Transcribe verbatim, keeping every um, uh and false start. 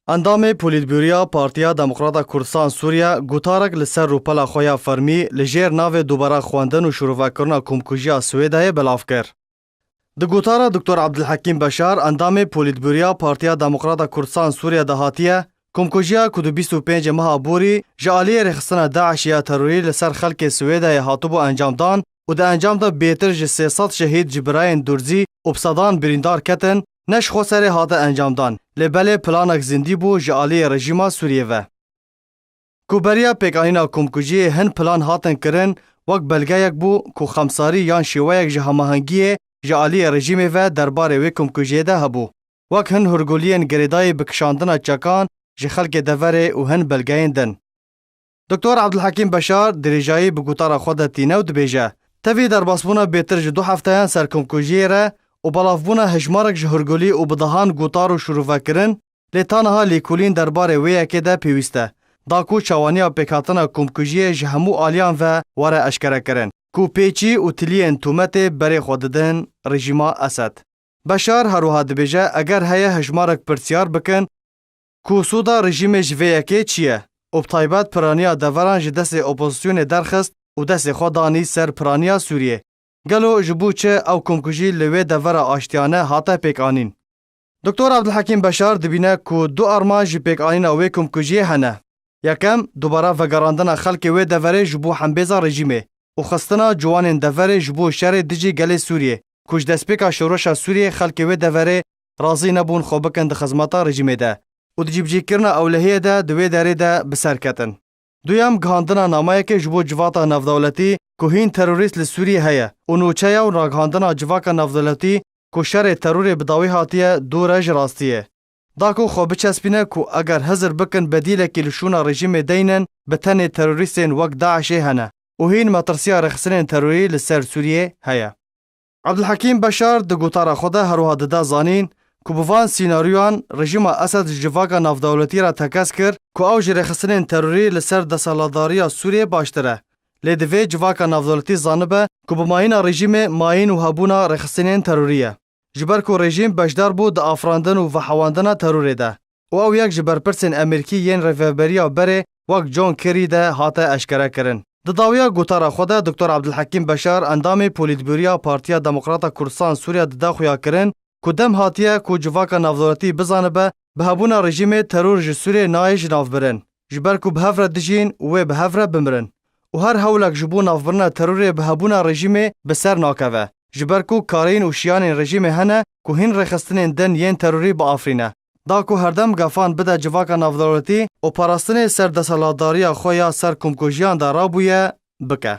Endamê Polîtbûroya Partiya Demokrata Kurdistan Sûriye gotarek li ser rûpela xwe ya fermî li jêr navê dubare xwendin û şirovekirina komkujiya Swêdayê belav kir. Di gotara Doktor Abdulhekîm Beşar, endamê Polîtbûroya Partiya Demokrata Kurdistan Sûriye de hatiye, komkujiya ku di bîst û pêncê meha borî ji aliyê rêxistina DAIŞ ya terorî li ser xelkê Swêdayê hatibû encamdan û di encam de bêtir ji sê sed şehîd ji birayên Durzî û bi sedan birîndar ketin, ne ji xweserê hate encamdan, lê belê planek zindî bû ji aliyê rejîma Sûriyê ve. Ku beriya pêkanîna komkujiyê hin plan hatin kirin, wek belgeyek bû ku xemsarî yan şêweyek ji hemahengiyê ji aliyê rejîmê ve derbarê wê komkujiyê de hebû, wek hin hurguliyên girêdayî bi kişandina çekan ji xelkê deverê û hin belgeyên din. Doktor Abdulhekîm Beşar dirêjayî bi gotara xwe de tîne û dibêje, tevî derbasbûna bêtir ji du hefteyan ser komkujiyê re û belavbûna hejmarek ji hurgulî û bi dehan gotar û şirovekirin, lê ta niha lêkolîn derbarê wê yekê de pêwîst e, da ku çawaniya pêkhatina komkujiyê ji hemû aliyan ve were eşkerekirin, ku pêçî û tiliyên tometê berê xwe didin rejîma Esed. Beşar her wiha dibêje, eger heye hejmarek pirsyar bikin, ku sûda rejîmê ji vê yekê çi ye û bi taybet piraniya deveran ji destê opozisyonê derxist û destê xwe danî ser piraniya Sûriyê. Gelo ji bo çi ew komkujî li wê devera aştiyane hate pêkanîn? Doktor Abdulhekîm Beşar dibîne ku du armanc ji pêkanîna wê komkujiyê hene. Yekem, dubare vegerandina xelkê wê deverê ji bo hembêza rejîmê û xistina ciwanên deverê ji bo şerê dijî gelê Sûriyê, ku ji destpêka şoreşa Sûriyê xelkê wê deverê razî nebûn xwe bikin di xizmeta rejîmê de û di cîbicîkirina ewlehiyê de di wê derê de bi ser ketin. Duyem, gihandina nameyekê ji bo civata navdewletî ku hîn terorîst li Sûriyê heye û nûçeya û ragihandina civaka navdewletî ku şerê terorê bi dawî hatiye dûr e ji rastiyê. Da ku xwe biçespîne ku eger hizir bikin bedîlekî li şûna rejîmê deynin, bi tenê terorîstên wek DAIŞê hene û hîn metirsiya rêxistinên terorî li ser Sûriyê heye. Abdulhekîm Beşar di gotara xwe de her wiha dide zanîn ku bi van sînaryoyan rejîma Esed ji civaka navdewletî re tekez kir ku ew ji rêxistinên terorî li ser desthilatdariya Sûriyê baştir e. Lê divê civaka navdewletî zanibe ku bi mayîna rejîmê mayîn û hebûna rêxistinên terorî ye. Ji ber ku rejîm beşdar bû di afirandin û vehewandina terorê de û ew yek ji berpirsên Amerîkî yên rêveberiya berê wek John Kerry de hate eşkerekirin. Di dawiya gotara xwe de Doktor Abdulhekîm Beşar, endamê Polîtbûroya Partiya Demokrata Kurdistan Sûriye dide xuyakirin ku dem hatiye ku civaka navdewletî bizanibe bi hebûna rejîmê teror ji Sûriyê nayê jinavbirin, ji ber ku bi hev re dijîn û wê bi hev re bimirin. Û her hewlek ji bo navbirina terorê bi hebûna rejîmê bi ser nakeve, ji ber ku karîn û şiyanên rejîmê hene ku hîn rêxistinên din yên terorî biafirîne. Da ku herdem gefan bide civaka navdewletî û parastinê ser desthilatdariya xwe ya ser komkujiyan de rabûye, bike.